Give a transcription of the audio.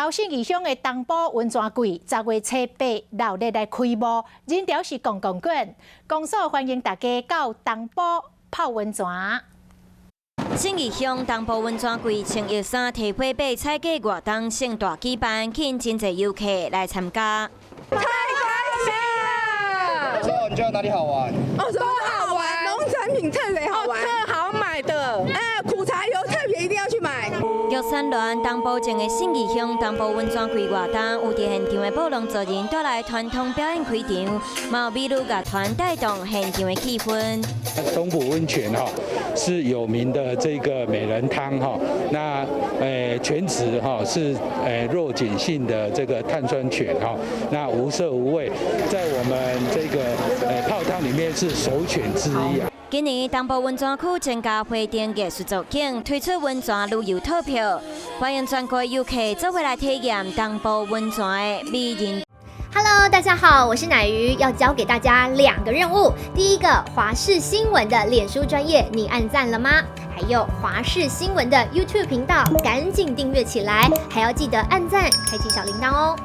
頭信義鄉的東埔溫泉季，10月初八鬧熱來開幕，人潮是滾滾滾。公所歡迎大家到東埔泡溫泉。信義鄉東埔溫泉季穿浴衫提火把採景活動盛大舉辦，吸引真濟遊客來參加。太開心了！你覺得哪裡好玩？哦，都好玩，農產品特別好玩，特好買的。哎，苦茶油特別一定要去買。玉山巒東埔鎮的信義鄉東埔溫泉季活動，有佇現場的布農族人帶來傳統表演開場，嘛有美女樂團帶動現場的氣氛。東埔溫泉哈是有名的這個美人湯哈，那泉質哈是弱鹼性的這個碳酸泉哈，那無色無味，在我們這個泡湯裡面是首選之一啊。今年東埔溫泉區增加花燈藝術造景，推出溫泉旅遊套票，歡迎全國遊客做伙來體驗東埔溫泉的美人。 Hello，大家好，我是奶魚，要交給大家兩個任務。第一個，華視新聞的臉書專頁，你按讚了嗎？還有華視新聞的 YouTube 頻道，趕緊訂閱起來，還要記得按讚，開啟小鈴鐺哦。